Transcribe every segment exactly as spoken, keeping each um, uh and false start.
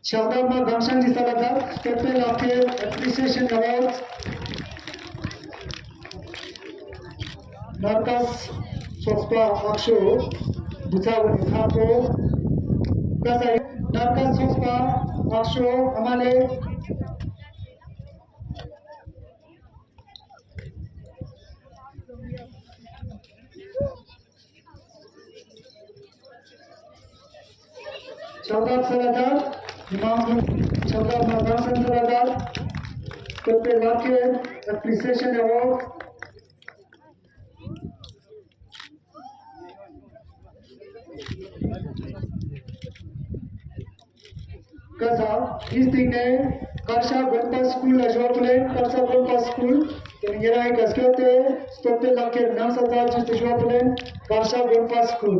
ཕྱག་བདར་མ་གང་ཤང་ཅི་ས་ལ་དག་སྟོད་པའི་ལག་ཁྱེར་ཨེ་པྲི་སི་ཨེ་ཤན་ཨེ་ཝརཌ། ནར་ཀས་ཚོགས་པ་ཨག་ཤོ་བུ་ཚ་བོ་ནི་ཁ་པོ་ཀ་ས་ནར་ཀས་ཚོགས་པ་ཨག་ཤོ་ཨ་མ་ལེ། ཕྱག་བདར་ས་ལ་དག་མི་མང་པོ་ཕྱག་བདར་མ་གང་ཤང་ས་ལ་དག་སྟོད་པའི་ལག་ཁྱེར་ཨེ་པྲི་སི་ཨེ་ཤན་ཨེ་ཝརཌ། ཀ་ས་འི་སྟིང་ནེ་ཀར་ཤ་དགོན་པ་སྐུལ་ལ་ཞུ་བ་ཕུལ་ལེན། ཀར་ཤ་དགོན་པ་སྐུལ་ཏེ་ཉེ་རང་ངི་ཀ་སྐྱོད་དེ་སྟོད་པའི་ལག་ཁྱེར་ནང་ས་ཚར་ཅུས་ཏེ་ཞུ་བ་ཕུལ་ལེན། ཀར་ཤ་དགོན་པ་སྐུལ།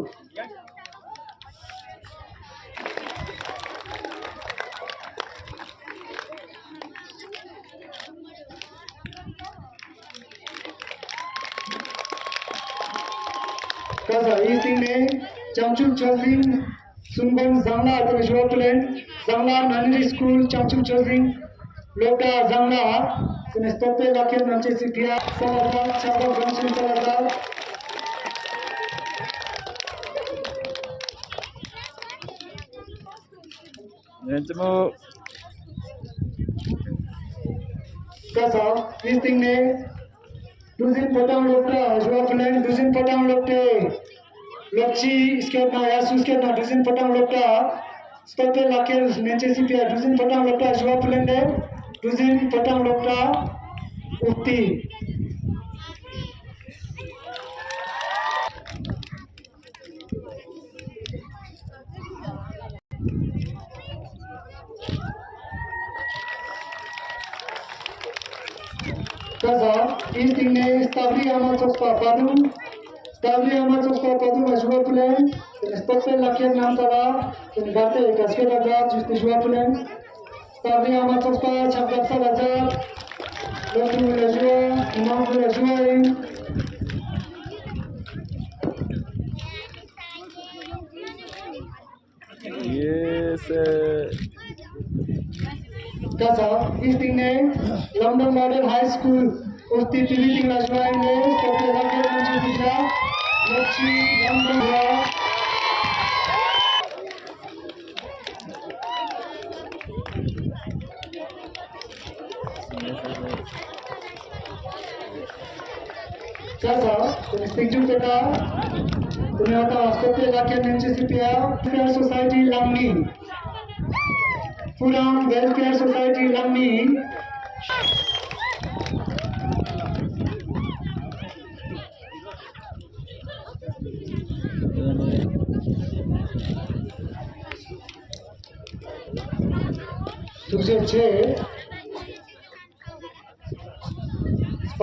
ཀ་ས་འི་སྟིང་ནེ་བྱང་ཆུབ་ཆོས་གླིང་གསུམ་དགོན་ཟང་ལ་ཏེ་ནེ་ཞུ་བ་ཕུལ་ལེན། ཟང་ལ་ནན་རི་སྐུལ་བྱང་ཆུབ་ཆོས་གླིང་སློབ་གྲྭ་ཟང་ལ་ཏེ་ནེ་སྟོད་པའི་ལག་ཁྱེར་ནང་ཅི་སི་ཕི་ཡ་ས་ལ་དག་ཕྱག་བདར་གང་ཤང་ས་ལ་དག། ཉན་ཅི་མོ། ཀ་ས་འི་སྟིང་ནེ་ཏུ་ཟིན་ཕོ་བྲང་སློབ་གྲྭ་ཞུ་བ་ཕུལ་ལེན། ཏུ་ཟིན་ཕོ་བྲང་སློབ་གྲྭའི་སློབ་སྤྱི་སྐྱོད་ན་ཡ་སུ་སྐྱོད་ན་ཏུ་ཟིན་ཕོ་བྲང་སློབ་གྲྭ་སྟོད་པའི་ལག་ཁྱེར་ནང་ཅི་སི་ཕི་ཡ་ཏུ་ཟིན་ཕོ་བྲང་སློབ་གྲྭ་ཞུ་བ་ཕུལ་ལེན་ཏེ་ཏུ་ཟིན་ཕོ་བྲང་སློབ་གྲྭ་ཨུ་ཏི། ཀ་ས་འི་སྟིང་ནེ་སྟབས་རི་ཨ་མ་ཚོགས་པ་པ་དུམ། སྟབས་རི་ཨ་མ་ཚོགས་པ་པ་དུམ་ལ་ཞུ་བ་ཕུལ་ལེན། ཏེ་ནེ་སྟོད་པའི་ལག་ཁྱེར་ནང་ས་ལ་ཏེ་ནེ་གར་ཏེ་ཀ་སྐྱོད་ལ་ཛད་ཅུས་ཏེ་ཞུ་བ་ཕུལ་ལེན། སྟབས་རི་ཨ་མ་ཚོགས་པ་ཕྱག་བདར་ས་ལ་ཛད། སློབ་ཕྲུག་ལ་ཞུ་བ་མི་མང་པོ་ལ་ཞུ་བ་ཨིན། ཡེ་སེ། ཀ་ས་འི་སྟིང་ནེ་ལམ་ཌོང་མོ་ཌེལ་ཧའི་སྐུལ་ཨུ་ཏི་ཏི་བི་སྟིང་ལ་ཞུ་བ་ཨིན་ལེ། སྟོད་པའི་ལག་ཁྱེར་ནང་ཅི་སི་ཕི་ཡ་ལོ་ཅི་ལམ་ཌོང་མོ། ཀ་ས་ཏེ་ནེ་སྟིང་ཅུག་ཏེ་ཀ་ཏེ་ནེ་ཨ་ཏ་སྟོད་པའི་ལག་ཁྱེར་ནང་ཅི་སི་ཕི་ཡ་ཝེལ་ཕེར་སོ་སའི་ཊི་ལང་མི། ཕུ་རང་ཝེལ་ཕེར་སོ་སའི་ཊི་ལང་མི། ཐུགས་རྗེ་ཆེ། སྤ་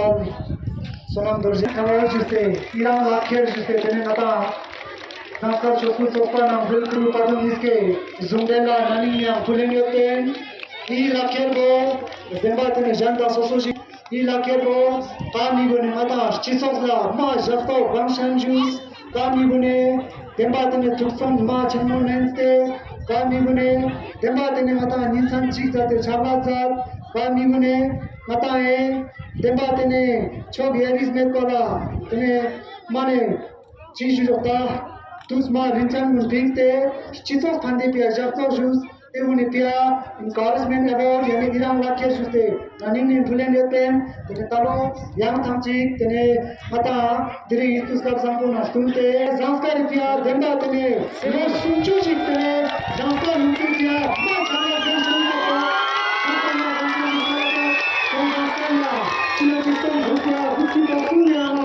བསོད་ནམས་རྡོ་རྗེ་ཁ་བ་ཞུས་ཏེ་འི་རང་ལག་ཁྱེར་ཞུས་ཏེ་ཏེ་ནེ་ང་དང་ཟངས་དཀར་ཆོས་སྐུལ་ཚོགས་པ་ནང་འབྲེལ་ཁུལ་པ་དང་ཉིས་ཀའི་ཟུང་འབྲེལ་ལ་ན་ནིང་ཡང་ཕུལ་ལེན་ཡོད་པིན། འི་ལག་ཁྱེར་བོ་བདེན་པ་ཏེ་ནེ་གཞན་དང་སོ་སོ་ཞིག་འི་ལག་ཁྱེར་བོ་ཀ་མི་བོ་ནི་ང་དང་སྤྱི་ཚོགས་ལ་མ་ཞབས་ཏོག་གང་ཤན་ཞུས། ཀ་མི་བོ་ནི་བདེན་པ་ཏེ་ནེ་ཐུགས་བསམ་མ་ཆེན་མོ་ནན་ཏེ་ཀ་མི་བོ་ནི་བདེན་པ་ཏེ་ནེ་ང་དང་ཉིན་མཚན་གཅིག་ཛད་དེ་ཆག་ལ་ཛད། ཀ་མི་བོ་ནི་ང་དང་ཨེ་བདེན་པ་ཏེ་ནེ་ཆོག་ཡ་རིས་མེད་པ་ལ་ཏེ་ནེ་མ་ནེ་ཅི་ཞུ་ཞོག་ཏ་ཏུས་མ་རིན་ཅན་གུན་ཕིངས་ཏེ་སྤྱི་ཚོགས་ཕན་བདེ་ཕི་ཡ་ཞབས་ཏོག་ཞུས། ཏེ་བོ་ནི་ཕི་ཡ་ཨེན་ཀར་རེཇ་མེནཊ་ཨེ་ཝརཌ་ཡ་ནི་འི་རང་ལག་ཁྱེར་ཞུས་ཏེ་ན་ནིང་ནེ་ཕུལ་ལེན་ཡོད་པིན། ཏེ་ནེ་ད་ལོ་ཡང་ཐང་ཅིག་ཏེ་ནེ་ང་དང་དེ་རིང་ངི་དུས་སྐབས་བཟང་པོ་ནང་སྟུན་ཏེ་ཟངས་དཀར་རི་ཕི་ཡ་བདེན་པ་ཏེ་ནེ་ལོ་སུམ་ཅུ་ཞིག་ཏེ་ནེ་ཟངས་དཀར་ལུང་སྟོན་ཕི་ཡ་མ་ཆག་ལ་ཟངས་དཀར་ལུང་སྟོན་ཟངས་དཀར་ལ་ཅི་ལ་ཅི་སྟོན་ཕི་ཡ་ཧུ་ཅི་ད་སུ་ཡ་ལ་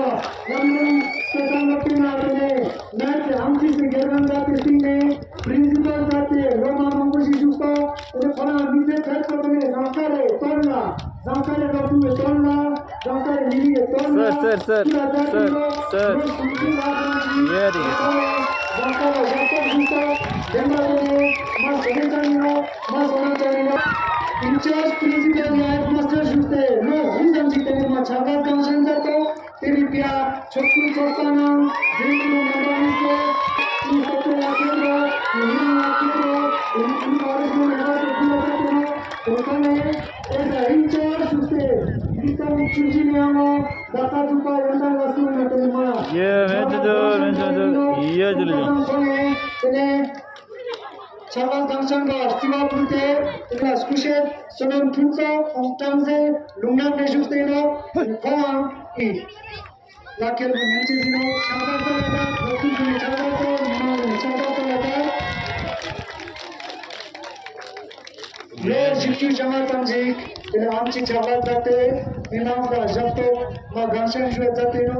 ལམ་ལུང་སྟོན་ཟངས་དཀར་ལུང་སྟོན་ན་ཏེ་ནེ་ནས་ཨམ་ཅི་སི་སྒེར་གང་ད་ཏེ་སྟིང་ནེ། པྲིན་སི་པལ་ཛད་དེ་སློབ་མ་མང་པོ་ཞིག་བཞུགས་སོ། ཏེ་ནེ་ཁོ་རང་མི་ཚེ་ཕེབས་སོ་ཏེ་ནེ་ཟངས་དཀར་རི་དོན་ལ་ཟངས་དཀར་རི་སློབ་ཕྲུག་གི་དོན་ལ་ཟངས་དཀར་རི་མི་རིགས་ཀྱི་དོན་ལ་སྐུ་ལ་ཛད་དེ་ལོ་སུམ་ཅུ་ལ་ཟངས་ཀྱི་ཡ་རེད། ཟངས་དཀར་ལ་ཞབས་ཏོག་ཞུས་སོ། བདེན་པ་ཏེ་ནེ་མ་བསོད་ནམས་ཅན་ཨིན་ནོག་མ་བསོད་ནམས་ཅན་ཨིན་ནོག་ཨིན་ཅརཇ་པྲིན་སི་པལ་ཡ་ཧེཌ་མཱས་ཊར་བཞུགས་ཏེ་ལོ་དགུ་ཙམ་ཅིག་ཏེ་ནེ་མ་ཆག་ལས་གང་ཤན་ཛད་དོ། ཏེ་རིང་ཕི་ཡ་ཆོས་སྐུལ་ཚོགས་པ་ནང་ཟིན་ཅི་ལོ་མན་པ་ཨིན་ཏེ་ཏེ་ནེ་སྟོད་པའི་ལག་ཁྱེར་རོ་ཡུ་ནི་ཡང་ལག་ཁྱེར་རོ་ཡུ་ནི་ཀུན་པ་རེ་ཟུང་ནེ་ང་ཚོ་ ཨེ་ས་རིང་ཅར་ཞུགས་ཏེ་ཉིས་སྟོང་བཅུ་བཞི་ནང་ལོ་ད་ས་ཚུགས་པ་ཡོན་ཏན་ལ་སུ་ཡོད་དེ་མ་ཡེ་མེད་དེ་དོ་མེད་དེ་དོ་ཡེ་དེ་ལ་ཡོང་། ཁོང་ངི་དེ་ནས་ཆར་པ་གང་ཤང་ག་རྩི་བ་ཕུལ་ཏེ་དེ་ལ་སྐུ་གཤེགས་བསོད་ནམས་ཕུན་ཚོགས་ཁོང་ཀྲང་སེ་ལུང་ནག་ནས་བཞུགས་ཏེ་ནོ། ཁོང་ངི་ལག་ཁྱེར་བུ་ཉན་ཅེས་ཡིན་ནོ། ཆར་པ་ཙ་ལ་ད་བོད་ཁུལ་གྱི་ཆར་པ་ཙ་མི་མང་གི་ཆར་པ་ཙ་ལ་ད་ལོ་བཞི་བཅུ་ཞག་མ་ཙམ་ཞིག་དེ་ལ་ཨམ་ཆི་ཆར་པ་ཙ་ཏེ་མི་མང་ལ་ཞབས་ཏོག་མ་གང་ཤང་ཞུ་ཙ་ཏེ་ནོ།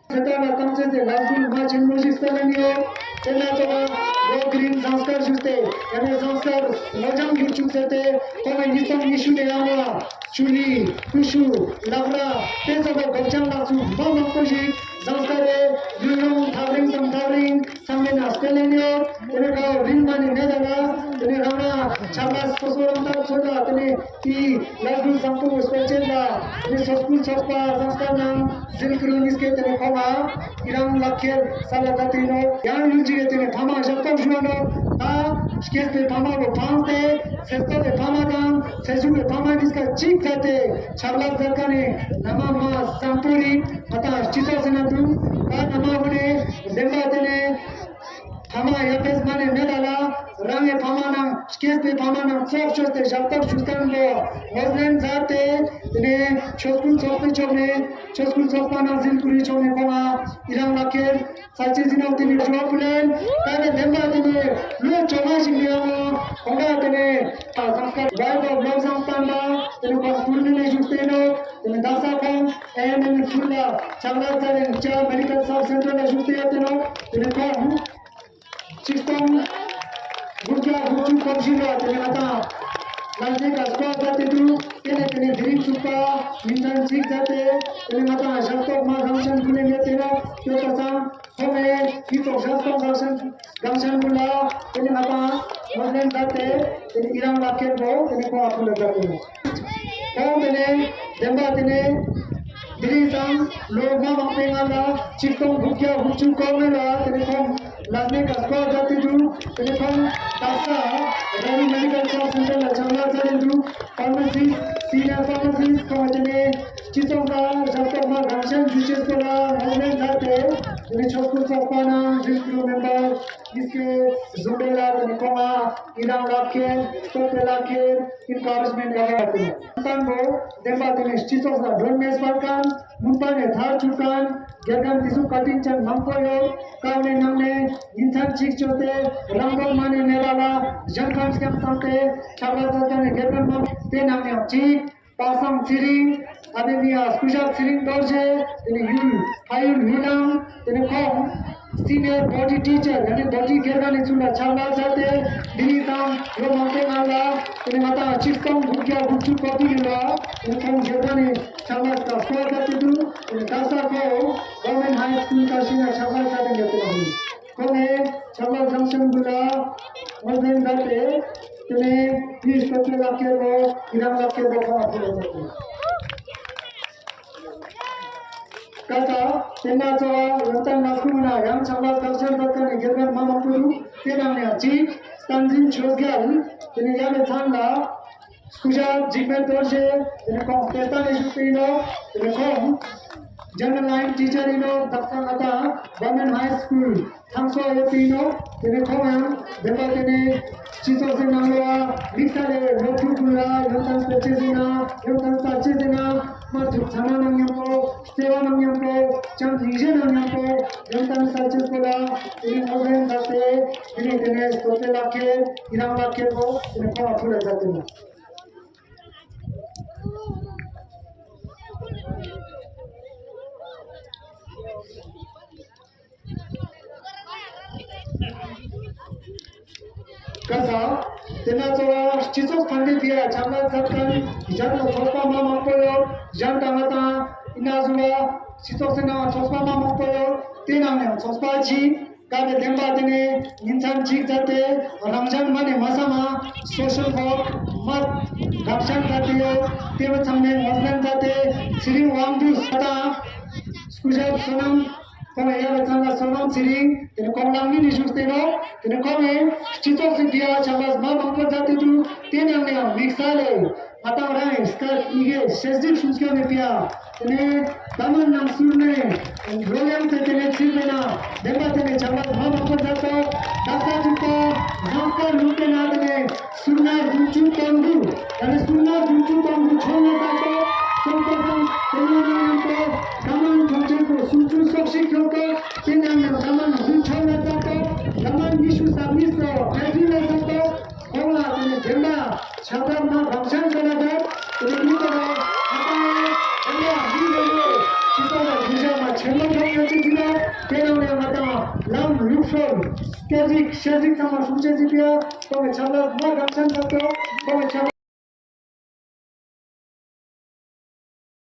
ཁྱེད་ལ་ཐམས་ཅད་དེ་ལས་འགུལ་མ་ཆེན་མོ་ཞིག་སྟན་ལེན་ཡོད། དེ་ན་ཚོགས་པ་ལོ་དེ་རིང་ཟངས་དཀར་ཞུགས་ཏེ་ཡང་ན་ཟངས་དཀར་ལོ་སྦྱང་གྱུར་ཅུག་ཟེར་ཏེ་ཁོང་ངི་ཉིས་སྟོང་ཉི་ཤུ་ནས་ཡང་ལ་ཆུ་ལི་ཀུ་ཤུ་ལག་ར་དེ་ཚོགས་པ་སྒོ་ལྕང་ལག་ཚུགས་མ་མང་པོ་ཞིག་ཟངས་དཀར་རེ་ཡུལ་ཡོངས་ཐག་རིང་སམ་ཐག་རིང་ཚང་མའི་ནང་སྟན་ལེན་ཡོད། དེ་ནས་ཁ་རིང་མ་ནས་ནད་ལ་དེ་ནས་རང་རང་ཆ་ལ་སོ་སོ་རང་ཐག་ཚོད་ལ་དེ་ནས་དེའི་ལས་འགུལ་བཟང་པོ་སྤེལ་ཆེད་ལ་དེ་ནས་ཚོགས་སྐུལ་ཚོགས་པ་ཟངས་དཀར་ནང་ཟིན་ཀུན་ཉིས་ཀའི་དེ་ནས་ཁོང་ང་ཨི་རང་ལག་ཁྱེར་ས་ལ་ད་དེ་ནོ། ཡང་ཡུལ་གཅིག་གི་དེ་ནས་ཕ་མ་ཞབས་ཏོག་ཞུ་བ་ནོ། ད་སྐྱེས་པའི་ཕ་མ་བོ་ཕངས་ཏེ་ཚེ་སྟོད་པའི་ཕ་མ་དང་ཚེ་གཞུག་པའི་ཕ་མ་ཉིས་ཀ་གཅིག་མཛད་དེ་ཆ་ལ་མཛད་མཁན་ནི་ན་མ་མ་བཟང་པོ་རིགས་ང་དང་སྤྱི་ཚོགས་ཟེར་ན་འདུག་ད་ན་མ་བོ་ནས་བདེན་པ་དེ་ནས་ཕ་མ་ཡར་ཕེབས་མ་ནས་མེད་ད་ལ་རང་གི་ཕ་མ་ནང་སྐྱེས་པའི་ཕ་མ་ནང་ཚོགས་བཅོས་ཏེ་ཞབས་ཏོག་ཞུ་མཁན་པོ་ངོས་ལེན་མཛད་དེ་དེ་ནས་ཆོས་སྐུལ་ཚོགས་པའི་ཕྱོགས་ནས་ཆོས་སྐུལ་ཚོགས་པ་ནང་ཟིན་ཀུན་ནི་ཕྱོགས་ནས་ཁོང་ང་ཨི་རང་ལག་ཁྱེར་ས་ཆེ་ཟིན་ནོ། དེ་ནས་ཞུ་བ་ཕུལ་ལེན་ད་ནི་བདེན་པ་དེ་ནས་ལོ་བཅོ་ལྔ་ཞིག་ནས་ཡང་ཁོང་ང་དེ་ནས་ཟངས་དཀར་བའི་བློ་བཟང་སྟན་པ་དེ་ནས་ཁོང་ཀུར་ནི་ནས་བཞུགས་ཏེ་ནོ། དེ་ནས་ད་ས་ཁོང་ཨེ་ཨེན་ཨེམ་ཚུར་ལ་ཆག་ལ་ཚ་ལེན་ཅ་མེ་ཌི་ཀལ་སབ་སེན་ཊར་ལ་བཞུགས་ཏེ་ཡོད་དེ་ནོ། དེ་ནས་ཁོང་ཆིག་སྟོང་དགུ་བརྒྱ་དགུ་བཅུ་གོ་བཞི་ལ་དེ་ནས་ང་དང་ལས་ནི་ཀ་སྐོར་མཛད་དེ་འདུག་དེ་ནས་དེ་ནས་དེ་རིང་ཚུགས་པ་ཉིན་མཚན་གཅིག་མཛད་དེ་དེ་ནས་ང་དང་ཞབས་ཏོག་མ་གང་ཤང་ཕུལ་ལེན་ཡོད་དེ་ནོ། ཡོད་པ་སང་ཁོང་ངི་སྤྱི་ཚོགས་ཞབས་ཏོག་གང་ཤང་གང་ཤང་ཕུལ་ལ་དེ་ནས་ང་དང་ངོས་ལེན་མཛད་དེ་དེ་ནས་ཨི་རང་ལག་ཁྱེར་པོ་དེ་ནས་ཁོང་ང་ཕུལ་ལ་མཛད་དེ་ནོ། ཁོང་དེ་ནས་བདེན་པ་དེ་ནས་དེ་རིང་སང་ལོ་མ་མང་པོའི་སྔ་ལ་ཆིག་སྟོང་དགུ་བརྒྱ་དགུ་བཅུ་གོ་ལྔ་ལ་དེ་ནས་ཁོང་ལས་ནི་ཀ་སྐོར་མཛད་དེ་འདུག་དེ་ནས་ཁོང་དག་ས་ར་ནི་མེ་ཌི་ཀལ་སབ་སེན་ཊར་ལ་ཆག་ལ་མཛད་དེ་འདུག་ཕར་མ་སིས་སི་ནི་ཡར་ཕར་མ་སིས་ཁོང་དེ་ནས་སྤྱི་ཚོགས་ལ་ཞབས་ཏོག་མ་གང་ཤང་ཞུ་ཅེས་པོ་ལ་ངོས་ལེན་མཛད་དེ་དེ་ནས་ཆོས་སྐུལ་ཚོགས་པ་ནང་ཟིན་ཀུན་མེམ་བར་ཉིས་ཀའི་ཟུང་འབྲེལ་ལ་དེ་ནས་ཁོང་ང་ཨི་རང་ལག་ཁྱེར་སྟོད་པའི་ལག་ཁྱེར་ཨིན་ཀ་རེཇ་མེན་ཊ་ཡག་པ་དེ་ནས་བདེན་པ་དེ་ནས་སྤྱི་ཚོགས་ལ་མགྲོན་མེད་སྤར་མཁན་མུན་པ་ནས་ཐར་ཚུགས་མཁན་དགེ་རྒན་དེ་ཚོ་བཀའ་དྲིན་ཅན་མང་པོ་ཡོད། ཀ་ནས་ནང་ནས་ཉིན་མཚན་གཅིག་བཅོས་ཏེ་རང་དོན་མ་ནས་མེད་པ་ལ་གཞན་ཕན་སྐྱབས་བསམ་སྟེ་ཆག་ལ་མཛད་མཁན་ནི་དགེ་རྒན་མང་པོ་དེ་ནང་ནས་ཡང་གཅིག་པ་སངས་ཚེ་རིང་། ཨ་ནེ་མི་ཡ་སྐུ་ཞབས་ཚེ་རིང་རྡོ་རྗེ། དེ་ནས་ཡུལ་ཕ་ཡུལ་ཡུལ་ལང་། དེ་ནས་ཁོང་སི་ནི་ཡར་བྷོ་ཊི་ཊི་ཅར་ཡ་ནི་བྷོ་ཊི་དགེ་རྒན་ནི་ཚུལ་ལ་ཕྱག་ལས་མཛད་དེ་དེ་རིང་སང་ལོ་མང་པོའི་སྔ་ལ་དེ་ནས་ང་དང་ཆིག་སྟོང་དགུ་བརྒྱ་དགུ་བཅུ་གོ་དྲུག་ལ་དེ་ནས་ཁོང་དགེ་རྒན་ནི་ཕྱག་ལས་ཀ་སྐོར་མཛད་དེ་འདུག་དེ་ནས་ད་ས་ཁོ་གོ་ཝར་མེན་ཊ་ཧའི་སྐུལ་ཀ་ཤི་ན་ཕྱག་ལས་མཛད་དེ་ཡོད་དེ་ནོ། ཁོང་ངི་ཕྱག་ལས་རང་བཞིན་འདུག་ལ་ངོས་ལེན་མཛད་དེ་དེ་ནས་དེའི་སྟོད་པའི་ལག་ཁྱེར་པོ་ཨི་རང་ལག་ཁྱེར་པོ་ཁོང་ང་ཕུལ་ལ་མཛད་དེ་ཀ་ས་དེ་ན་ཚོ་ཡོན་ཏན་ལ་སྐུ་ན་ཡང་ཕྱག་ལས་ཀ་ཤན་པ་ཀ་ནས་དགེ་རྒན་མ་མང་པོ་འདུག་དེ་ནང་ནས་ཡང་གཅིག་བསྟན་འཛིན་ཆོས་རྒྱལ། དེ་ནས་ཡ་ནས་ཚང་ལ་སྐུ་ཞབས་འཇིགས་མེད་རྡོ་རྗེ། དེ་ནས་ཁོང་དེ་སྟན་ནས་བཞུགས་ཏེ་ཡིན་ནོ། དེ་ནས་ཁོང་ཇེ་ནེ་རལ་ལའིན་ཊི་ཅར་ཡིན་ནོ། དག་ས་ང་དང་གོ་ཝར་མེན་ཊ་ཧའི་སྐུལ་ཐང་སོ་ཡོད་དེ་ཡིན་ནོ། དེ་ནས་ཁོང་ཡང་བདེན་པ་དེ་ནས་སྤྱི་ཚོགས་སི་ནང་ལོ་ཨ་དམིགས་བསལ་ལས་ལོ་དྲུག་གུན་ལ་ཡོན་ཏན་སྤེལ་ཅེས་ཟེར་ན་ཡོན་ཏན་གསལ་ཅེས་ཟེར་ན་མ་ཐུག་ཚང་ན་ནང་མཉམ་པོ་བརྩེ་བ་ནང་མཉམ་པོ་ཅང་སྙིང་རྗེ་ནང་མཉམ་པོ་ཡོན་ཏན་གསལ་ཅེས་པོ་ལ་དེ་ནས་ངོས་ལེན་མཛད་དེ་དེ་ནས་དེ་ནས་སྟོད་པའི་ལག་ཁྱེར་ཨི་རང་ལག་ཁྱེར་པོ་དེ་ནས་ཁོང་ང་ཕུལ་ལ་མཛད་དེ་ཡིན་ནོ། ཀ་ས། དེ་ན་ཚོ་སྤྱི་ཚོགས་ཕན་བདེ་ཕི་ཡ་ཆ་ལ་མཛད་མཁན་གཞན་ལ་ཚོགས་པ་མ་མང་པོ་ཡོད། གཞན་དང་ང་དང་ཨི་ན་ཟུ་བ་སྤྱི་ཚོགས་སི་ནང་ཚོགས་པ་མ་མང་པོ་ཡོད། དེ་ནང་ནས་ཚོགས་པ་ཅིག་ཀ་བའི་བདེན་པ་དེ་ནེ་ཉིན་མཚན་གཅིག་མཛད་དེ་རང་གཞན་མ་ནེ་མ་སམ་མ་སོ་ཤལ་ཝོརཀ་མ་རང་གཞན་མཛད་དེ་ཡོད། དེ་བོ་ཚང་མའི་ངོས་ལེན་མཛད་དེ་ཚེ་རིང་དབང་འདུས་དང་སྐུ་ཞབས་བསོད་ནམས། ཁོང་ཡ་བའི་ཚང་ལ་བསོད་ནམས་ཚེ་རིང་། དེ་ནེ་ཁོང་ལང་ནི་ནི་བཞུགས་ཏེ་ནོ། དེ་ནེ་ཁོང་ངི་སྤྱི་ཚོགས་སི་དེ་ཡ་ཆགས་པ་མ་མང་པོ་མཛད་དེ་འདུག་དེ་ནང་ནེ་ཡང་དམིགས་བསལ་ལེ་ང་དང་རང་ངི་སྐད་ཡི་གེ་ཤེས་རིག་སྲུང་སྐྱོབ་མི་ཕི་ཡ། དེ་ནེ་ད་མན་ནང་སུར་ནེ་རོལ་དབྱངས་སེ་དེ་ནེ་ཚིག་པའི་ནང་བདེན་པ་དེ་ནེ་ཆགས་པ་མ་མང་པོ་མཛད་དོ། དག་ས་ཚུགས་པ་ཟངས་དཀར་ལུང་པའི་ནང་དེ་ནེ་སུར་ན་བདུན་ཅུ་དོན་དགུ། ད་ནི་སུར་ན་བདུན་ཅུ་དོན་དགུ་ཆོ་ལ་ས་ཏོ། སོང་པ་སང་དེ་ནང་ནང་ཡང་ཏོ། ད་མན་ཐོག་ཆེན་པོ་སུམ་ཅུ་སོ་བཞི་ཁྱོ་ཏོ། དེ་ནང་ནང་ད་མན་བདུན་ཆོ་ལ་ས་ཏོ། ད་མན་ཉི་ཤུ་རྩ་གཉིས་ཏོ། ཕེ་ཏི་ལ་ས་ཏོ། ཁོང་ལ་དེ་ནི་བདེན་པ་ཆགས་པ་མ་རང་གཞན་ཟེར་ན་ཟེར། དེ་ནི་མི་ཏོ་ར་ང་དང་བདེན་པ་མི་རེ་རེ་སྤྱི་ཚོགས་ལ་གུས་ཞབས་མ་ཆེན་མོ་ཐོག་ཡོད་ཅེས་ཟེར་ན། དེ་ནང་ནང་ང་དང་ལམ་ལུགས་སྲོལ་སྐད་རིགས་ཤེས་རིག་ཚང་མ་སྲུང་ཅེས་ཟེར་ཡ། ཁོང་གི་ཆགས་པ་མ་རང་གཞན་ཟེར་ཏོ། ཁོང་གི་ཆགས་